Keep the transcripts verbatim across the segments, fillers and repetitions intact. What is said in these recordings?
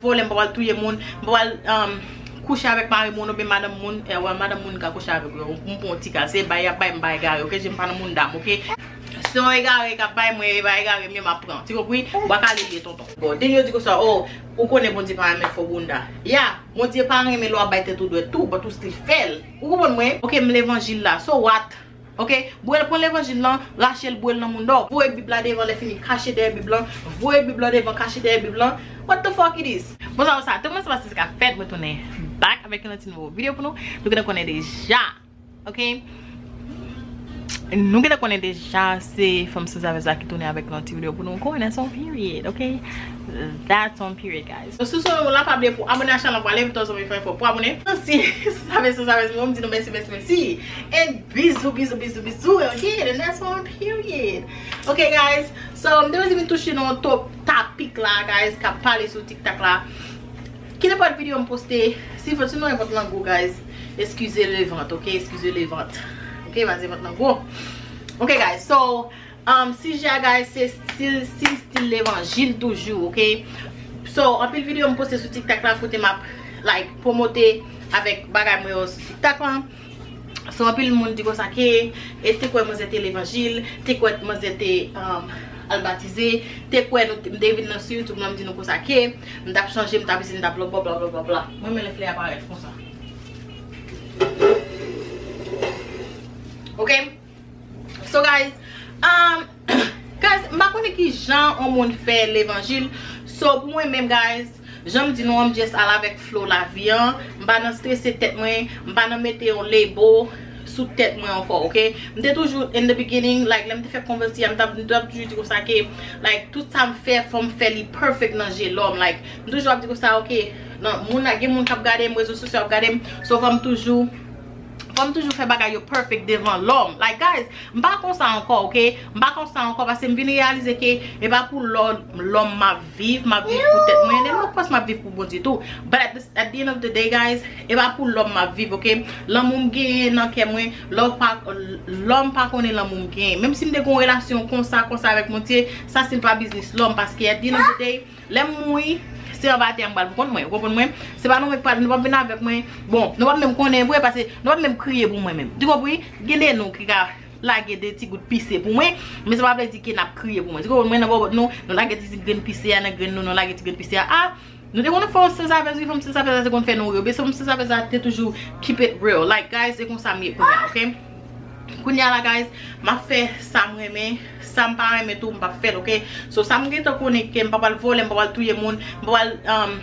vòlè, m pa pral touye moun, m pa pral, um, kouche avèk mari moun oubyen madanm moun, eh, wè, madanm moun ka kouche avèk yo, m pran yon ti kal, se bay y ap bay, m pa egare, oke, je m pa nan moun dam, oke? Se yon egare k ap bay mwen, e pa egare m ye m ap pran, ti konpri? Bwa kale l ye, tonton. Bon, then yo di konsa, oh, ou konnen Bondye pa renmen fo bounda. Ya, Bondye pa renmen lè w ap bay tèt ou dwèt tou, but ou still fè l. Ou konprann mwen? Oke, m levanjil la, so what? Oke, bwè l, pran levanjil lan, rache l, bwè l nan mounda w. Voye Bib la devan, lè fini, kache dèyè Bib lan. Voye Bib lan devan, kache dèyè Bib lan. What the fuck it is? Bon, sa, sa, tout moun sa pase sa k ap fèt, mwen tounen back avèk yon ti nouvo videyo pou nou. Nou gentan konnen deja. Oke? Nou gentan konnen deja, se fanm sanzavèz la ki tounen avèk yon ti videyo pou nou. Konnen se yon period, oke? That's on period, guys. So, si w se yon moun la, pa bliye pou abone a chanèl la, pou ale vit zanmi fè fò pou abone. Si, si sa fè, si sa fè, mwen m di nou mèsi, mèsi, mèsi. And bizou, bizou, bizou, bizou. Okay, the next one, period. Okay, guys. So, m te vle vin touche nan top topic la, guys, k ap pale sou TikTok la. Ki nenpòt videyo m poste, si fòt, si nou nenpòt lan gwo, guys, excusez le vent, okay? Excusez le vent. Okay, pa se vant lan gwo. Okay, guys. So, Um, sijè a, guys, se stil, si stil levanjil toujou, oke? So, anpil videyo m poste sou TikTok la kote m ap, like, pwomote avèk bagay mwen yo sou TikTok lan. So, anpil moun di konsa ke, e te kwè manzè te levanjil, te kwè manzè te, um, al batize, te kwè nou, m te vin nan sou YouTube lan, m di nou konsa ke, m t ap chanje, m t ap isi, m t ap lòbò, bla, bla, bla, bla. Mwen, men lè flè a parèt konsa. Oke? So, guys, um, guys, m pa konnen ki jan yon moun fè levanjil. So, pou mwen menm, guys, jan m di nou an, m just al avèk flow lavi an. M pa nan strese tèt mwen, m pa nan mete yon label sou tèt mwen ankò, oke? M te toujou, in the beginning, like, lè m te fèk konvèti a, m t ap, m t ap toujou di konsa ke, like, tout sa m fè, fò m fè li perfect nan je lòm. Like, m toujou ap di konsa, oke, nan, moun, gen moun k ap gade m, rezo sosyo ap gade m, so fò m toujou Fò m toujou fè bagay yo perfect devan lòm. Like, guys, m pa konsa ankò, oke? M pa konsa ankò, paske m vin reyalize ke e pa pou lòm, lòm m ap viv, m ap viv pou tèt mwen, and then of course m ap viv pou Bondye tou. But at the, at the end of the day, guys, e pa pou lòm m ap viv, oke? Lanmou m genyen nan kè mwen, lòm pa, lòm pa konnen lanmou m genyen. Menm si m te gen yon relasyon konsa, konsa avèk Bondye, sa still pa biznis lòm, paske at the end of the day, lè m mouri, se anba tè a m pral pou kont mwen, ou konprann mwen? Se pa nou menm k pral, nou p ap vin avèk mwen. Bon, nou p ap menm konnen vre, paske nou p ap menm kriye pou mwen menm. Ou konpri? Gen de nou ki ka lage de ti gout pise pou mwen, men sa pa vle di ke n ap kriye pou mwen. Ou konprann mwen? Nan bòbòt nou, nou lage ti grenn pise a, nan grenn nou, nou lage ti grenn pise a. Ah, nou te konn fè yon sanzavèz, wi, fanm sanzavèz la te konn fè nou ri, oubyen fanm sanzavèz la te toujou keep it real. Like, guys, se konsa m ye kounye a, oke? Kounye a la, guys, m ap fè sa m renmen, sa m pa renmen tou, m p ap fè l, oke? So, sa m gentan konnen ke m pa pral vòlè, m pa pral touye moun, m pa pral, um,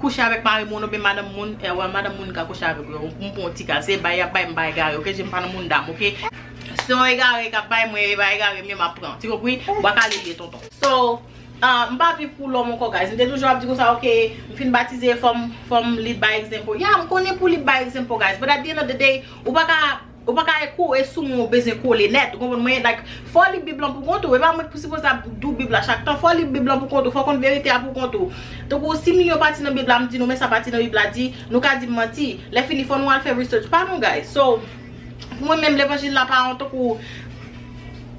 kouche avèk mari moun oubyen madanm moun, eh, wè, madanm moun ka kouche avèk yo, m pran yon ti kal, se bay y ap bay, m pa egare, oke? Je m pa nan moun dam, oke? Se yon egare k ap bay mwen, e pa egare m ye m ap pran, ti konpri? Bwa kale l ye, tonton. So, Ah, m pa viv pou lòm ankò, guys. M te toujou ap di konsa, oke, m fin batize, fò m, fò m lead by example. Ya, m konnen pou lead by example, guys. But at the end of the day, ou pa ka, ou pa ka kole sou moun ou bezwen kole nèt. Ou konprann mwen? Like, fò w li Bib lan pou kont ou. E pa mwen ki sipoze ap di w Bib la chak tan. Fò w li Bib lan pou kont ou. Fò w konn verite a pou kont ou. Tankou si m yon pati nan Bib la, m di nou, men sa pati nan Bib la di, nou ka di m manti. Lè fini, fò nou al fè research pa nou, guys. So, pou mwen menm, levanjil la pa yon tankou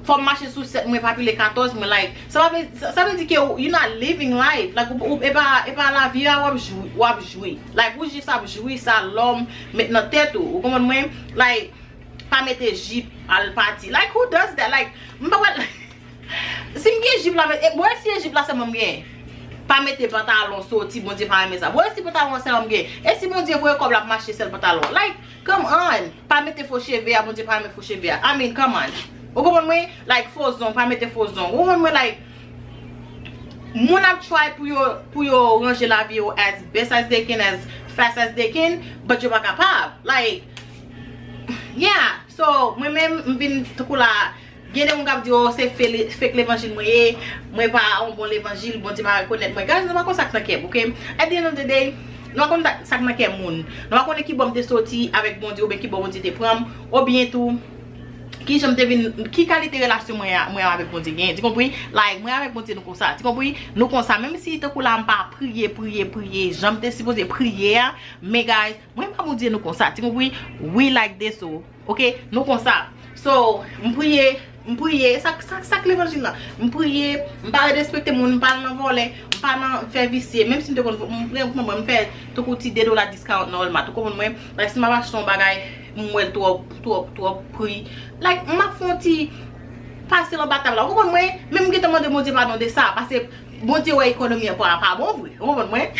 fò m mache sou sèt mwen pa pile katòz mwen, like, sa pa vle, sa, sa vle di ke ou, you not living life, like, ou, ou, e pa, e pa lavi a w ap jwi, w ap jwi, like, ou jis ap jwi sa lòm met nan tèt ou, ou konprann mwen? Like, pa mete jip al pati, like, who does that? Like, m pa wè, si m gen jip la, e, bon, e si e jip la sèlman m gen, pa mete pantalon soti, Bondye pa renmen sa, bon, e si pantalon sèlman m gen, e si Bondye voye kòb la ap mache sèl pantalon, like, come on, pa mete fo cheve a, Bondye pa renmen fo cheve a. I mean, come on. Ou konprann mwen? Like, fo zong, pa mete fo zong. Ou konprann mwen? Like, moun ap try pou yo, pou yo ranje lavi yo as best as they can, as fast as they can, but yo pa kapab. Like, yeah. So, mwen menm, m vin tankou la, gen de moun k ap di, "Oh, se fe-, fake levanjil mwen ye, mwen pa yon bon levanjil, Bondye pa rekonèt mwen." Guys, nou pa konn sa k nan kè m, oke? At the end of the day, nou pa konn sa, sa k nan kè moun. Nou pa konnen ki bò m te soti avèk Bondye, oubyen ki bò Bondye te pran m, oubyen tou, ki jan m te vin, ki kalite relasyon mwen a, mwen avèk Bondye genyen. Ti konpri? Like, mwen avèk Bondye nou konsa. Ti konpri? Nou konsa. Menm si tankou la, m pa priye, priye, priye, jan m te sipoze priye a, men guys, mwen pa Bondye nou konsa. Ti konpri? We like this, so. Oke, nou konsa. So, m priye, M priye, sa, sa, sa k levanjil lan? M priye, m pa respekte moun, m pa al nan vòlè, m pa nan fè visye, menm si m te konn, m, m, m, m fè tankou ti de dola discount nan Walmart, ou konprann mwen? Like, si m ap achte yon bagay, m wè l twò, twò, twò pri, like, m ap fè yon ti pase l anba tab la, ou konprann mwen? Men m gentan mande Bondye padon de sa, paske Bondye wè ekonomi an pa, pa bon vre, ou konprann mwen?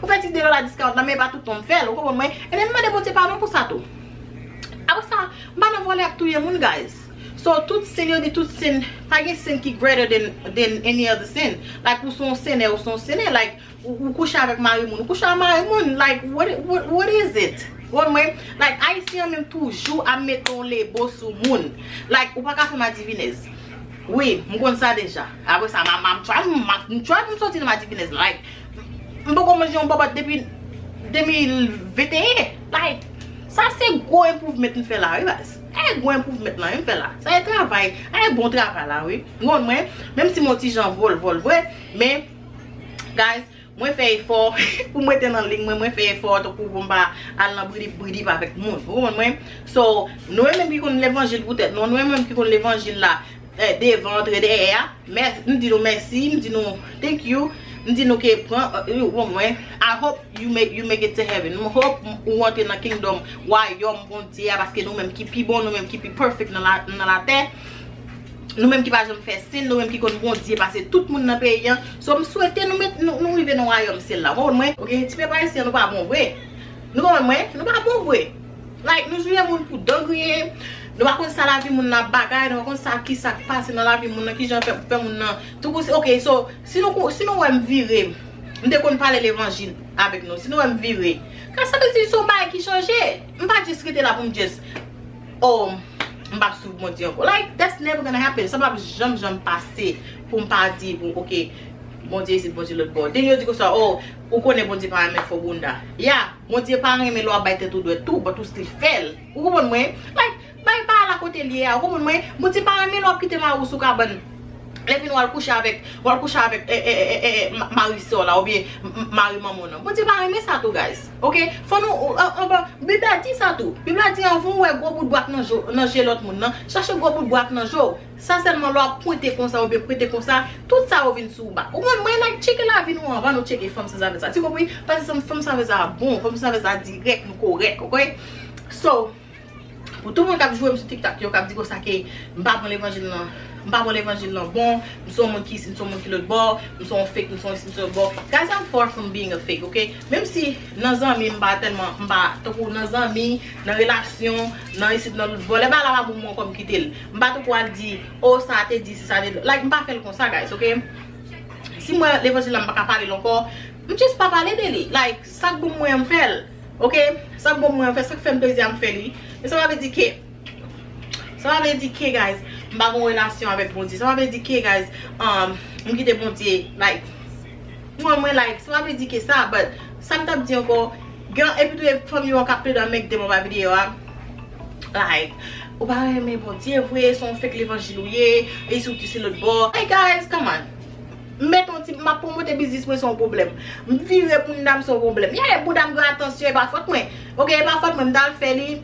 Ou fè ti de dola discount nan, men e pa tout tan m fè l, ou konprann mwen? Ebyen, m mande Bondye padon pou sa tou. Apre sa, m pa nan vòlè ap touye moun, guys. So, tout sin, yo di tout sin, pa gen sin ki greater than, than any other sin. Like, ou se yon sinner, ou se yon sinner. Like, ou, ou kouche avèk mari moun, ou kouche avèk mari moun. Like, what, what, what is it? Ou konprann mwen? Like, Ayisyen an menm toujou ap mete yon lebo sou moun. Like, ou pa ka fè madivinèz. Wi, m konn sa deja. Apre sa, m, m, m try, m, m try pou m soti nan madivinèz. Like, m poko manje yon bòbòt depi de mil venteyen. Like, sa se gwo improvement m fè la, wi, baz. E gwo improvement lan, wi, m fè la. Sa e travay, sa e bon travay la, wi. Ou konprann mwen, menm si m yon ti jan vòl, vòl vre, men, guys, mwen fè efò pou mwen rete nan liy mwen, mwen fè efò tankou pou m pa al nan bridip, bridip avèk moun. Ou konprann mwen? So, nou menm ki konn levanjil pou tèt nou, nou menm ki konn levanjil la, eh, devan, antre dèyè a, mè-, m di nou mèsi, m di nou thank you, m di nou ke pran, eh, ou konprann mwen, I hope you make, you make it to heaven. M hope ou antre nan kingdom, wayòm Bondye a, paske nou menm ki pi bon, nou menm ki pi perfect nan la, nan latè. Nou menm ki pa janm fè sin, nou menm ki konn Bondye pase tout moun nan peyi an. So, m swete nou met, nou, nou rive nan wayòm syèl la. Ou konprann mwen? Ok, ti pèp ayisyen, nou pa bon vre. Nou konprann mwen? Nou pa bon vre. Like, nou jije moun pou dan griyen. Nou pa konn sa lavi moun nan ap bagay, nou pa konn sa ki sa k pase nan lavi moun nan, kijan fè, fè moun nan. Tou kou, ok, so, si nou, si nou wè m vire, m te konn pale levanjil avèk nou. Si nou wè m vire, ka sa vle di se yon bagay ki chanje? M pa just rete la pou m just, oh, m p ap swiv Bondye ankò. Like, that's never gonna happen. Sa p ap janm, janm pase pou m pa di, bon, ok, Bondye isit, Bondye lòt bò. Then yo di konsa, oh, ou konnen Bondye pa renmen fo bounda. Yeah, Bondye pa renmen lè w ap bay tèt ou dwèt tou, but ou still fè l. Ou konprann mwen? Like, bay pa al akote l ye a, ou konprann mwen? Bondye pa renmen lè w ap kite mari w sou kabann. Lè fini w al kouche avèk, w al kouche avèk, eh, eh, eh, eh, eh, ma-, mari sè w la, oubyen m-, m-, mari manman w nan. Bondye pa renmen sa tou, guys. Ok? Fò nou, ou, an, anba, Bib la di sa tou. Bib la di anvan w wè gwo bout bwa k nan jo-, nan je lòt moun nan, chache gwo bout bwa k nan je w. Sa sèlman lè w ap pwente konsa oubyen pwente konsa, tout sa yo vin sou ou bak. Ou konprann mwen, like, tcheke lavi nou anvan nou tcheke fanm sanzave sa. Ti konpri? Paske fanm, fanm sanzave sa bon, fanm sanzave sa dirèk, nou kòrèk, ok? So, pou tout moun k ap joure m sou TikTok yo, k ap di konsa ke m pa pran levanjil lan, m pa pran levanjil lan bon, m se yon moun ki isi, m se yon moun ki lòt bò, m se yon fake, m se yon isi, m se yon lòt bò. Guys, I'm far from being a fake, ok? Menm si nan zanmi m pa tèlman, m pa, tankou nan zanmi, nan relasyon, nan isit, nan lòt bò, lè bagay la pa bon pou mwen ankò, m kite l. M pa tankou al di, oh, sa te di, si sa te, like, m pa fè l konsa, guys, ok? Si m wè levanjil la m pa ka pale l ankò, m just pa pale de li. Like, sa k bon pou mwen an, m fè l. Ok? Sa k bon pou mwen an, m fè, sa k fè m plezi a, m fè li. Men sa pa vle di ke, sa pa vle di ke, guys, m pa gen yon relasyon avèk Bondye. Sa pa vle di ke, guys, um, m kite Bondye, like, mwen, mwen, like, sa pa vle di ke sa, but sa m t ap di ankò, gen, epi tou, e fanm yo an k ap plede anmègde m anba videyo a. Like, ou pa renmen Bondye vre, se yon fake levanjil ou ye, e si w ki se lòt bò. Hey guys, come on. M met yon ti, m ap pwomote biznis mwen, se yon pwoblèm. M vire bounda m, se yon pwoblèm. Yeah, bounda m gen atansyon, e pa fòt mwen. Ok, e pa fòt mwen, m t al fè li.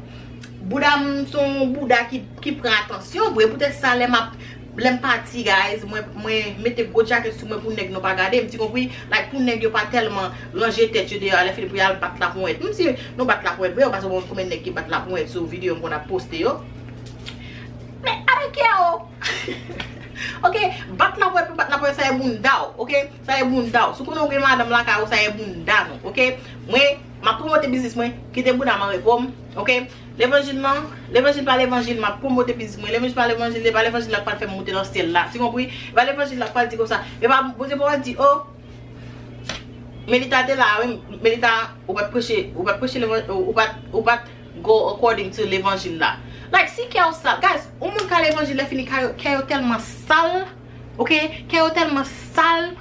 Bounda m se yon bounda ki, ki pran atansyon vre. Poutèt sa, lè m ap, lè m pati, guys, mwen, mwen mete gwo djakèt sou mwen pou nèg nou pa gade m. Ti konpri? Like, pou nèg yo pa tèlman ranje tèt yo deyò a, lè fini pou y al bat laponyèt. Menm si nou bat laponyèt vre, ou pa konn konbyen nèg ki bat laponyèt sou videyo m konn ap poste yo. Men, I don't care, oh. Ok, bat laponyèt pou bat laponyèt, sa e bounda w, ok? Sa e bounda w. Si w konnen w gen madanm lakay ou, sa e bounda nou, ok? Mwen, m ap pwomote biznis mwen, kite bounda m an repo m, ok? Levanjil lan, levanjil pa levanjil, m ap pwomote biznis mwen. Levanjil pa levanjil, e pa levanjil la k pral fè m moute nan syèl la. Ti konpri? E pa levanjil la k pral di konsa. E pa, Bondye pa pral di, oh, Melita te la, wi, Melita, ou pa t preche, ou pa t preche levan-, ou pa t, ou pa t go according to levanjil la. Like, si kè w sal, guys, yon moun ka levanjil, lè fini, kè yo, kè yo tèlman sal, ok? Kè yo tèlman sal,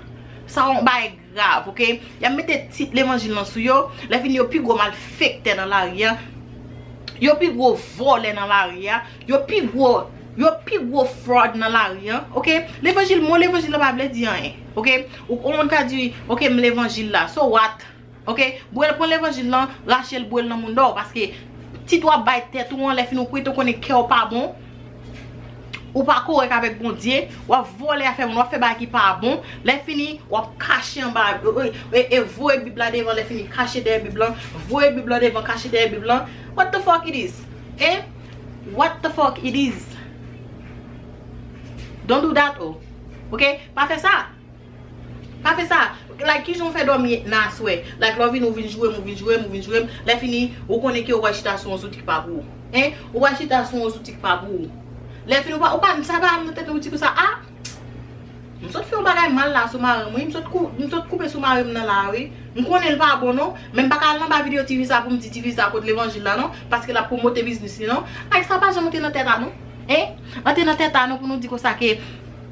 sa yon bagay grav, ok? Y ap mete tit levanjil lan sou yo, lè fini yo pi gwo malfektè nan lari a, yo pi gwo vòlè nan lari a, yo pi gwo, yo pi gwo fraud nan lari a, ok? Levanjil, mo levanjil la pa vle di anyen, ok? Ou, yon moun ka di, ok, m levanjil la, so what? Ok? Bwè l, pran levanjil lan, rache l, bwè l nan mounda w, paske tit w ap bay tèt ou an, lè fini ou kwit ou konnen kè w pa bon, Ou pa kòrèk avèk Bondye, w ap vòlè afè moun, w ap fè bagay ki pa bon. Lè fini, w ap kache anba, e, e, e, voye Bib la devan, lè fini, kache dèyè Bib lan, voye Bib lan devan, kache dèyè Bib lan. What the fuck it is? Eh? What the fuck it is? Don't do that, oh. Ok? Pa fè sa. Pa fè sa. Like, kijan w fè dòmi nan aswè? Like, lè w vin, ou vin joure m, ou vin joure m, ou vin joure m. Lè fini, ou konnen ke ou pral chita sou yon zouti ki pa pou ou. Hein? Ou pral chita sou yon zouti ki pa pou ou. Lè fini, ou pa, ou pa, sa pa nan tèt ou, ou di konsa, ah, m sot fè yon bagay mal la sou mari m, wi. M sot kou-, m sot koupe sou mari m nan la, wi. M konnen l pa bon, non. Men m pa ka al anba videyo tifi sa pou m di tifi sa kot levanjil la, non. Paske l ap pwomote biznis li, non. Like, sa pa janm antre nan tèt a nou. Hein? Antre nan tèt a nou pou nou di konsa ke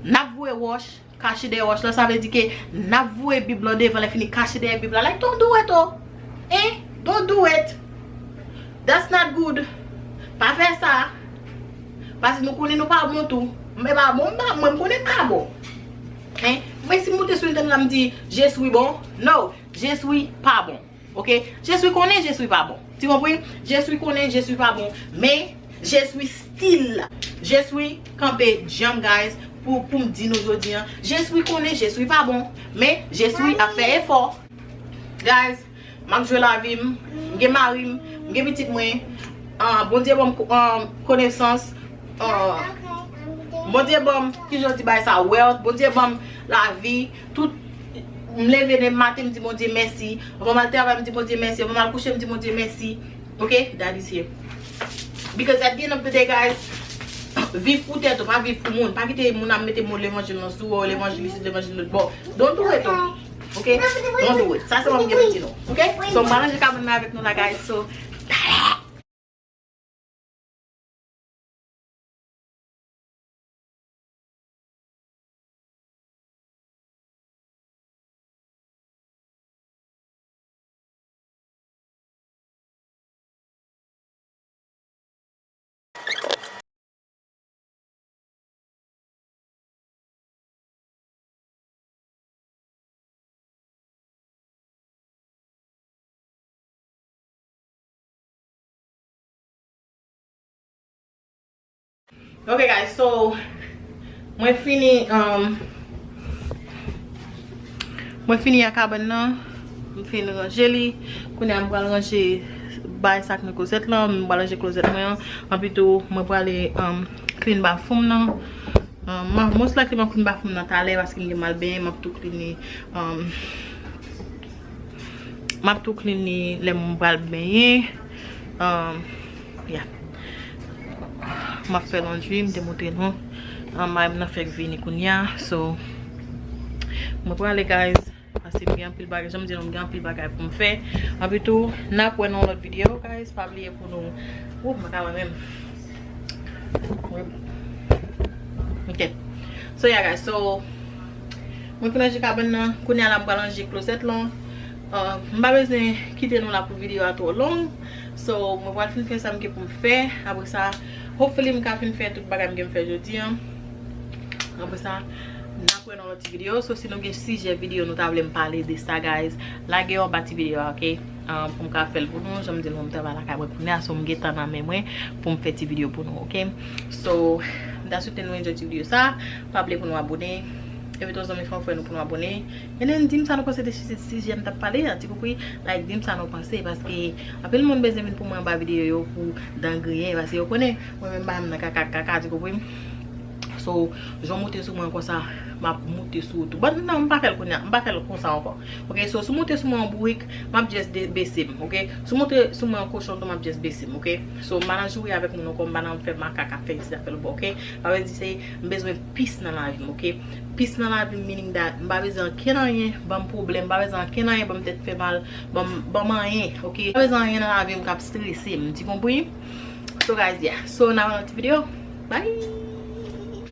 n ap voye wòch. Kache dèyè wòch la, sa vle di ke n ap voye Bib lan devan, lè fini kache dèyè Bib la. Like, don't do it, oh. Hein? Don't do it. That's not good. Pa fè sa. Paske nou konnen nou pa bon tou. M pa bon, m pa, mwen, m konnen m pa bon. Hein? Men si m moute sou entènèt la, m di, "Je suis bon." No, je suis pas bon. Ok? Je suis konnen je suis pas bon. Tu compris? Je suis konnen je suis pas bon. Men je suis still. Je suis kanpe djanm, guys, pou, pou m di nou jodi an. Je suis konnen je suis pas bon. Men je suis ap fè efò. Guys, m ap jwe lavi m. M gen mari m. M gen pitit mwen. Ah, Bondye ban m ko-, ah, konesans. Ah, Bondye ban m, kijan w di bagay sa, wealth. Bondye ban m lavi. Tout, m leve demen maten, m di Bondye mèsi. Anvan m al travay, m di Bondye mèsi. Anvan m al kouche, m di Bondye mèsi. Ok? That is here. Because at the end of the day, guys, viv pou tèt ou, pa viv pou moun. Pa kite moun ap mete mo levanjil nan sou ou, levanjil isit, levanjil lòt bò. Don't do it, oh. Ok? Don't do it. Sa se mwen ki vle di nou. Ok? So, m pral ranje kabann nan avèk nou la, guys. So, Ok, guys, so, mwen fini, um, mwen fini ak kabann nan. M fin ranje li. Kounye a, m pral ranje bagay sa k nan klozèt lan. M pral ranje klozèt mwen an. Anpi tou, mwen prale, um, clean bathroom nan. Um, m a, most likely, m ap clean bathroom nan talè paske m gen m al benyen. M ap tou clean li, um, M ap tou clean li lè m pral benyen. Um, yeah. M ap fè laundry, m te montre nou. Um, mari m nan fèk vini kounye a. So, mwen prale, guys. Paske m gen anpil bagay. Jan m di nou, m gen anpil bagay pou m fè. Anpi tou, n ap wè nan yon lòt videyo, guys. Pa bliye pou nou. Ou, m pa ka wè menm. Ok. So, yeah, guys. So, mwen fin ranje kabann nan. Kounye a la, m pral ranje klozèt lan. Uh, m pa bezwen kite nou la pou videyo a twò long. So, mwen pral fin fè sa m gen pou m fè. Apre sa, hopefully, m ka fin fè tout bagay m gen m fè jodi an. Apre sa, n ap wè nan lòt ti videyo. So, si nou gen sijè videyo nou ta vle m pale de sa, guys, lage yo anba ti videyo a, ok? Ah, pou m ka fè l pou nou. Jan m di nou, m travay lakay mwen kounye a, so m gen tan nan men mwen pou m fè ti videyo pou nou, ok? So, m ta swete nou enjoy ti videyo sa. Pa bliye pou nou abone. Envite yon zanmi, fè yon frè nou pou nou abone. E nen di m sa nou panse de si-, sijè m t ap pale a, ti konpri? Like, di m sa nou panse, paske anpil moun bezwen vin pou mwen anba videyo yo pou dan griyen, paske yo konnen mwen menm bagay m nan kaka, kaka, ti konpri? So, jan w moute sou mwen konsa, m ap moute sou ou tou. Bon, non, m pa fè l kounye a, m pa fè l konsa ankò. Ok, so, si w moute sou mwen an bourik, m ap just de-, bese m, ok? Si w moute sou mwen an kochon tou, m ap just bese m, ok? So, m pa nan joure avèk moun ankò, m pa nan fè makak ap fè isi ap fè lòbò, ok? Sa vle di se, m bezwen peace nan lavi m, ok? Peace nan lavi m, meaning that, m pa bezwen ankenn anyen ban m pwoblèm, m pa bezwen ankenn anyen ban m tèt fè mal, ban m, ban m anyen, ok? M pa bezwen anyen nan lavi m k ap strese m, ti konpri? So, guys, yeah. So, n a wè nan ti videyo. Bye!